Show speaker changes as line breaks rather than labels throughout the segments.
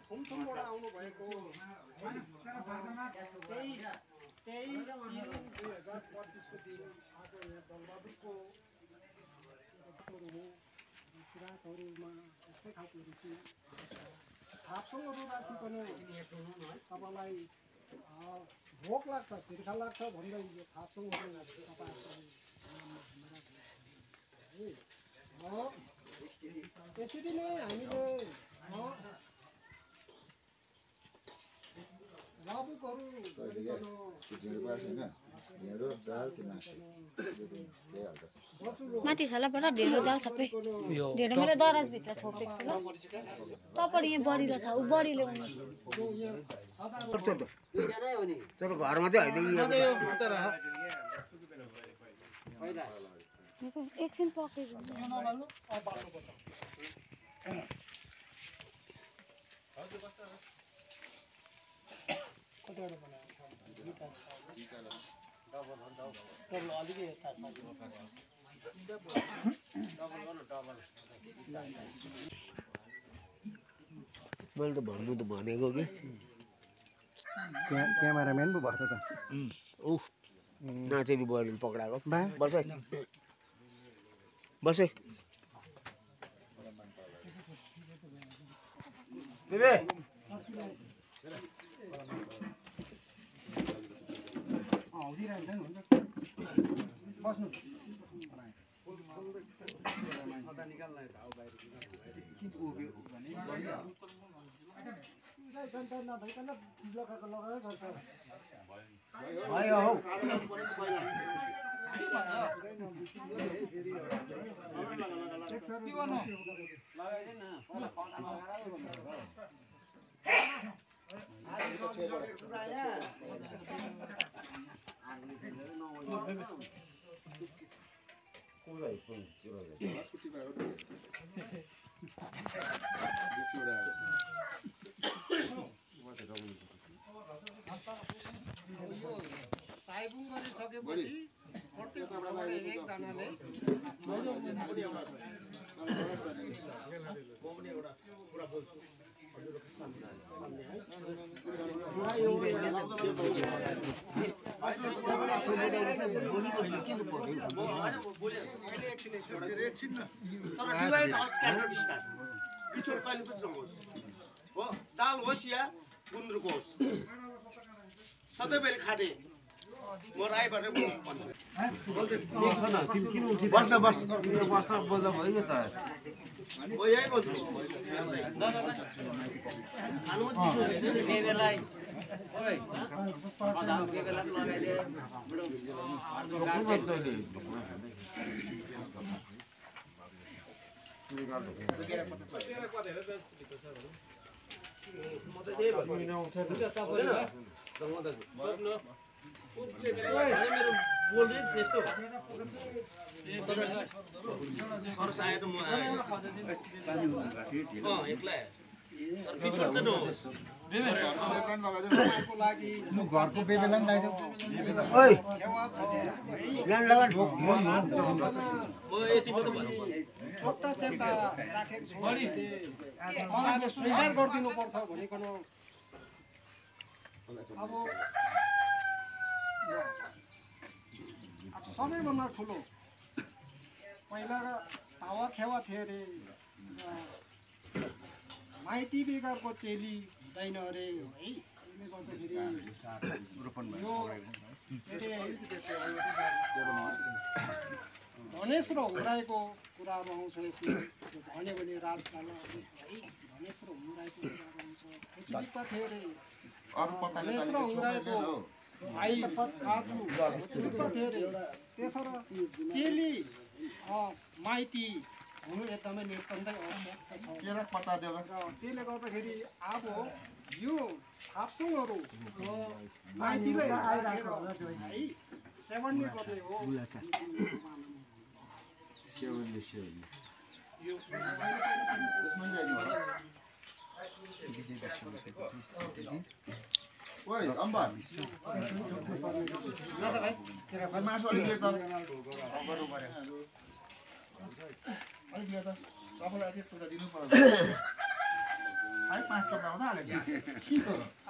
थुमथुमबाट आउनु भएको 23/3/2025 को दिन आज यहाँ दलबहादुरको किराँतहरूमा यस्तै खालको थियो थाप्सङहरू राखिकन तपाईँलाई भोक लाग्छ तिर्खा लाग्छ भन्दै यो थाप्सङहरू त्यसरी नै हामीले
माथि छ ल बडा ढेँडो दाल सबै ढेँडो मैले दराजभित्र छोपेको छु ल तपाईँ यहाँ बढीलाई छ ऊ बढीले
चलो घरमा चाहिँ
एकछिन पकेको
मैले त भन्नु त भनेको कि
क्यामेराम्यान पो भएछ त
उफ नाचेली बहिनीले पक्राएको बस है बस है
बस्नु साइबुङ गरिसकेपछि प्रत्येक घरबाट एकजनाले
दाल होस् या गुन्द्रुक होस् सधैँभरि खाटे म राईबाट
बस्न बोल्दा भयो नि त
म यही बोल्छु घरको बेबेलन छोटा चेप्टा राखेको छु स्वीकार गरिदिनु पर्छ भनिकन अब सबैभन्दा ठुलो पहिला हावा खेवा थियो अरे माइती बेगरको चेली हुँदैन अरे है यसले गर्दाखेरि धनेश र हुराएको कुराहरू आउँछ यसमा भन्यो भने राजकाल है धनेश र हुराएको कुराहरू आउँछ खुचुलिप्पा थियो अरे धनेश र हुराएको भाइ काजु खुचुलिप्पा थियो अरे त्यसो चेली माइती हुनु एकदमै नितान्तै आवश्यक छ त्यसले गर्दाखेरि अब यो थाप्सुङहरू माइतीलाई है सेवन्ने गर्ने हो
ओइ अम्बर मासु अलिक दिए त गर्नु पर्यो अलिक दिए त तपाईँलाई अझै टुक्रा दिनु पर्यो 5 टुक्रा हुँदा हाल्यो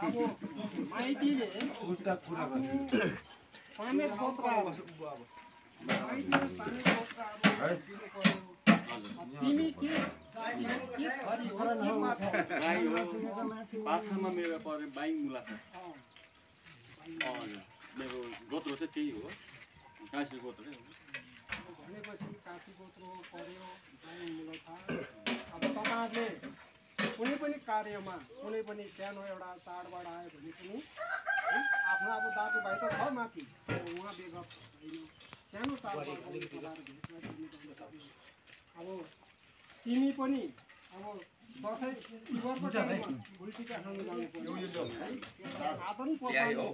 अब माइतीले
उल्टा कुरा गर्नु
सामेत गोत्र अब माइतीले सामेत गोत्र अब दिनु पर्यो तिमी के खरी हो के माछा
बाई हो पाछामा मेरो परे बाई मुला छ मेरो गोत्र चाहिँ त्यही हो काशी गोत्र
भनेपछि काशी गोत्र पर्यो बाई मुला छ अब तपाईँहरूले कुनै पनि कार्यमा कुनै पनि सानो एउटा चाडबाड आयो भने पनि आफ्नो अब दाजुभाइ त छ माथि उहाँ बेगत होइन सानो चाडबाड अब तिमी पनि अब दसैँ तिहारको टाइममा भुलटिका खानु जानु पर्यो आदन पर्यो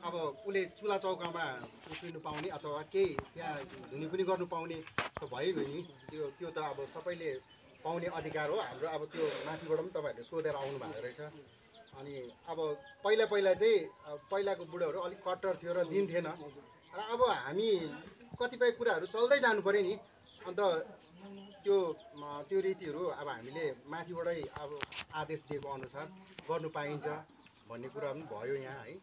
अब उसले चुला चौकामा उफ्रिनु पाउने अथवा केही त्यहाँ धुनी पनि गर्नु पाउने त भयो नि त्यो त अब सबैले पाउने अधिकार हो हाम्रो अब त्यो माथिबाट पनि तपाईँहरूले सोधेर आउनु भएको रहेछ अनि अब पहिला चाहिँ पहिलाको बुढोहरू अलिक कट्टर थियो र दिन्थेन र अब हामी कतिपय कुराहरू चल्दै जानु पर्यो नि अन्त त्यो रीतिहरू अब हामीले माथिबाटै अब आदेश दिएको अनुसार गर्नु पाइन्छ भन्ने कुरा पनि भयो यहाँ है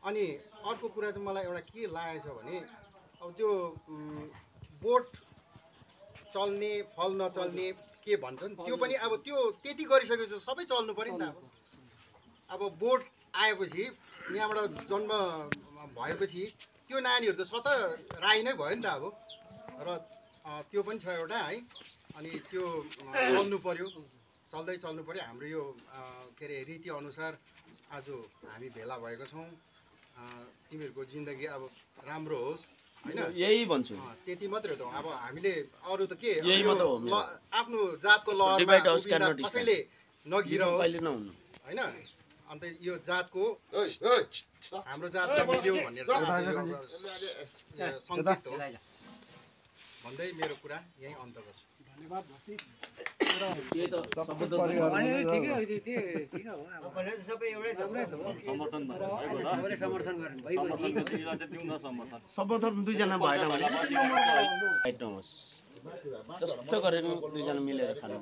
अनि अर्को कुरा चाहिँ मलाई एउटा के लागेको छ भने अब त्यो बोट चल्ने फल नचल्ने के भन्छन् त्यो पनि अब त्यो त्यति गरिसकेपछि सबै चल्नु पर्यो नि त अब बोट आएपछि यहाँबाट जन्म भएपछि त्यो नानीहरू त स्वतः राई नै भयो नि त अब र त्यो पनि छ एउटा है अनि त्यो चल्नु पर्यो चल्नु पर्यो हाम्रो यो के अरे रीति अनुसार आज हामी भेला भएको छौँ तिमीहरूको जिन्दगी अब राम्रो होस् हैन
यही भन्छु
त्यति मात्रै हो अब हामीले अरू त के
यही मात्र हो
आफ्नो जातको लहरमा कसैले नगिरोस् हैन अन्त यो जातको हाम्रो जातको मिल्यो भनेर सङ्केत हो भन्दै मेरो कुरा यही अन्त गर्छु
धन्यवाद भति
समर्थन दुईजना भएन भने जस्तो गरेर दुईजना मिलेर खानु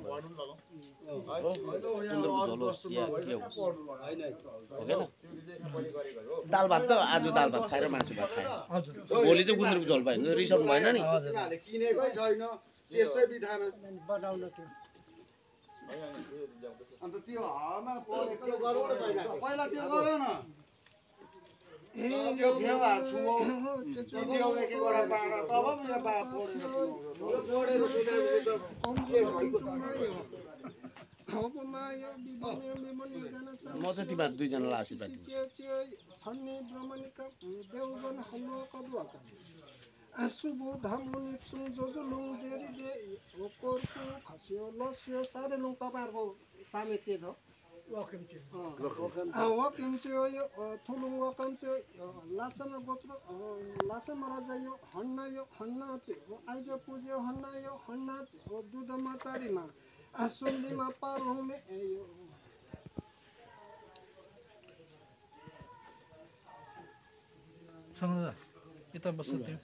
दाल भात त आज दाल भात खाएर मासु भात खायो भोलि चाहिँ गुन्द्रुकको झोल पायो रिसाउनु भएन नि
किनेकै छैन त्यसै बित्थामा
बनाउन त्यो
अन्त त्यो हावामा परेको त्यो गरौँ न पहिला त्यो गरौँ न त्यो भेउ हाल्छु म त्यो भेउ एक एकवटा बाँडा तब पनि यहाँ बाँड परेर सुनाएपछि त
म चाहिँ तिमीहरू दुईजनालाई आशीर्वाद दिन्छु
शुभ धामुन सुन जो लुङ देरी दे ओकोरको खस्यो लस्यो सारे लुङ तपाईहरुको सामित के छ वकिम चाहिँ यो थुलुङ वकम चाहिँ लासमा गोत्र लासमा राजा यो हन्ना चाहिँ आइज पूज्यो हन्ना चाहिँ दुधमा चारीमा सुन्लीमा पारौमे यो
सँगै यता बस्छ त्यो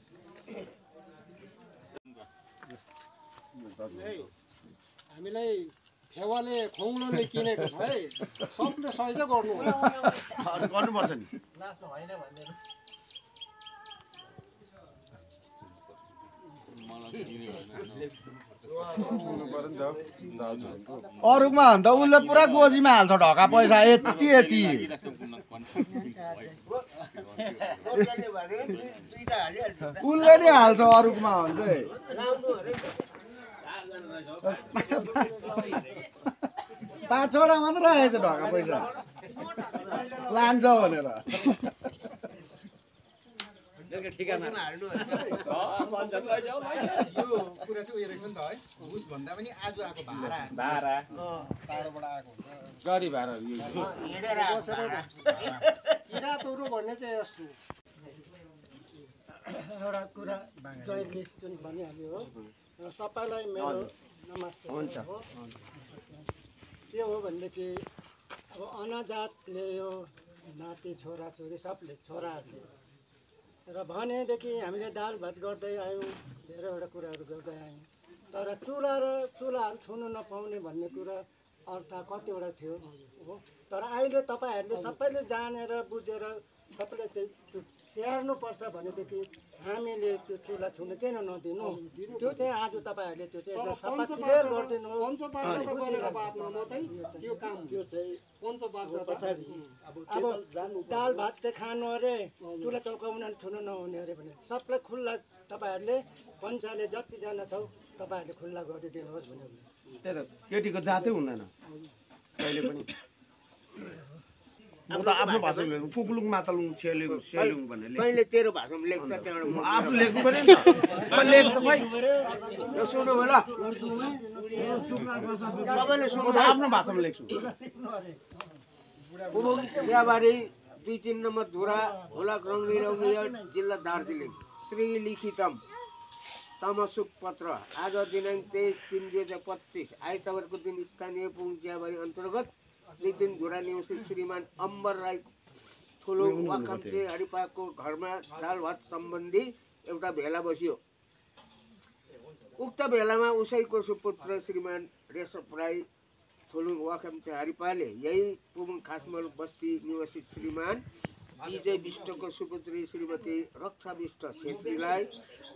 हामीलाई फेवाले खौलोले किनेको छ है सबले सहयोग गर्नु
गर्नुपर्छ नि
नाच्नु होइन भन्दैन
अरूमा भन्दा उसले पुरा गोजीमा हाल्छ ढका पैसा यति उसले नै हाल्छ अरूमा भन्छ 5-6वटा मात्र आएछ ढका पैसा लान्छ भनेर
यो कुरा चाहिँ उयो रहेछ नि त है घुस भन्दा पनि आज आएको भाडा टाढोबाट आएको हुन्छ
गाडी भाडा
किरातहरू भन्ने चाहिँ यस्तो एउटा कुरा जहिले जुन भनिहाल्यो हो र सबैलाई मेरो नमस्ते
हुन्छ।
हो के हो भनेदेखि अब अनाजातले यो नाति छोराछोरी सबले छोराहरूले र भनेदेखि हामीले दाल भात गर्दै आयौँ धेरैवटा कुराहरू गर्दै आयौँ तर चुलाहरू छुनु नपाउने भन्ने कुरा अर्थ कतिवटा थियो हो तर अहिले तपाईँहरूले सबैले जानेर बुझेर सबैले त्यो स्याहार्नुपर्छ भनेदेखि हामीले त्यो चुला छुनु किन नदिनु त्यो चाहिँ आज तपाईँहरूले त्यो चाहिँ एकदम सफा क्लियर गरिदिनु अब दाल भात चाहिँ खानु अरे चुला चौकाउन छुनु नहुने अरे भने सबलाई खुल्ला तपाईँहरूले पञ्चायतले जतिजना छौ तपाईँहरूले खुल्ला गरिदिनुहोस् भनेर
त्यही त केटीको जातै हुँदैन कहिले पनि म त आफ्नो भाषामा लेख्नु कुकुलुङ मातलुङ सेलुङ भनेर
कहिले तेरो भाषामा लेख्छ त्यहाँबाट
आफू लेख्नु पऱ्यो नि त लेख्नु
सुन्नु होला सबैले सुन्नु
आफ्नो भाषामा लेख्छु
चियाबारी 2-3 नम्बर धुरा हुलाक रङ्गी जिल्ला दार्जिलिङ श्री लिखितम तमसुक पत्र आज दिनाङ्क 23/3/2025 आइतबारको दिन स्थानीय पुङ चियाबारी अन्तर्गत नितिन धुरा निवासी श्रीमान अम्बर राई ठुलो वाखाम्चे हरिपाको घरमा दाल भात सम्बन्धी एउटा भेला बस्यो। उक्त भेलामा उसैको सुपुत्र श्रीमान रेशप राई ठुलो वाखाम्चे हरिपाले यही पुङ खासमल बस्ती निवासी श्रीमान विजय विष्टको सुपुत्री श्रीमती रक्षा विष्ट छेत्रीलाई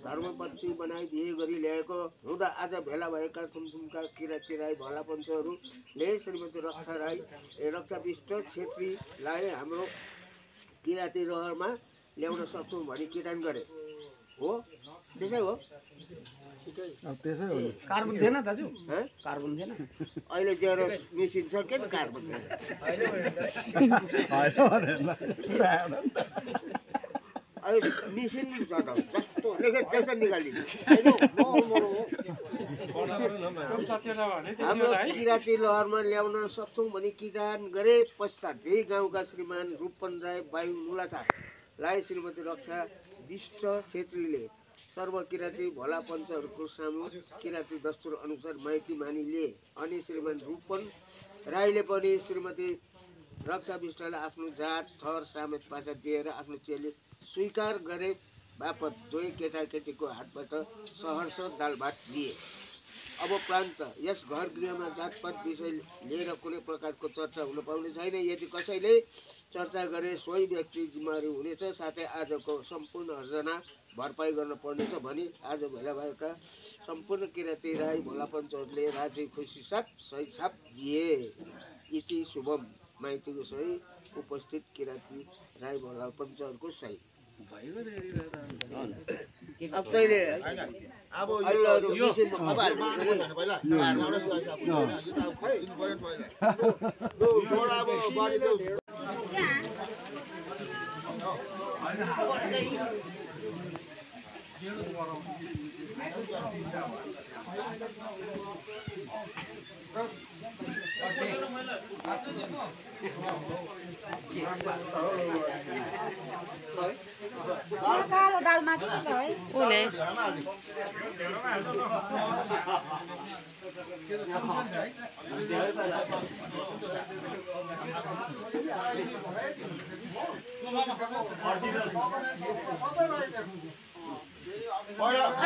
धर्मपत्नी बनाई बिहे गरी ल्याएको हुँदा आज भेला भएका चुमचुमका किराँती राई भला पञ्चहरूले श्रीमती रक्षा विष्ट छेत्रीलाई हाम्रो किराँती रहरमा ल्याउन सक्छौँ भनी किटान गरे हो त्यसै हो
त्यसै हो
कार्बन थिएन दाजु कार्बन थिएन
अहिले जेरक्स मेसिन छ के कार्बन अहिले मेसिन छ त जस्तो लेखे त्यस्तो निकालिदिनु हाम्रो किराँती लहरमा ल्याउन सक्छौँ भनी किटान गरे पश्चात यही गाउँका श्रीमान रूपन राई वायु मुलाचालाई श्रीमती रक्षा विष्ट छेत्रीले सर्व किराँती भोला पञ्चहरूको सामु किराँती दस्तुर अनुसार माइती मानिले अनि श्रीमान रूपन राईले पनि श्रीमती रक्षा विष्टलाई आफ्नो जात थर सामेत पासा दिएर आफ्नो चेली स्वीकार गरे बापत दुवै केटाकेटीको हातबाट सहर्ष दाल भात लिए। अब प्रान्त यस घर गृहमा जातपात विषय लिएर कुनै प्रकारको चर्चा हुन पाउने छैन। यदि कसैले चर्चा गरे सोही व्यक्ति जिम्मेवारी हुनेछ, साथै आजको सम्पूर्ण अर्जना भरपाई गर्न पर्नेछ भनी आज भेला भएका सम्पूर्ण किराँती राई भोला पञ्चहरूले राजी खुसी साथ सही छाप दिए। इति शुभम माइतीको सही उपस्थित किराँती राई भोला पञ्चहरूको सही। अब कहिले
अब
कालो दाल माथि है ओले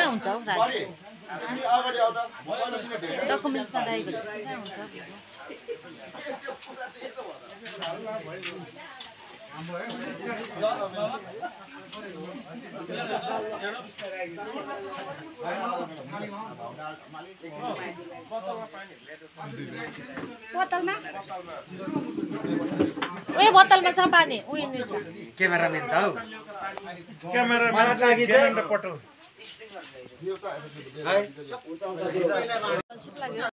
हुन्छ डकुमेन्ट्समा राखेको बोतलमा उयो बोतलमा छ पानी उयो
क्यामेराम्यान त हौ
क्यामेरा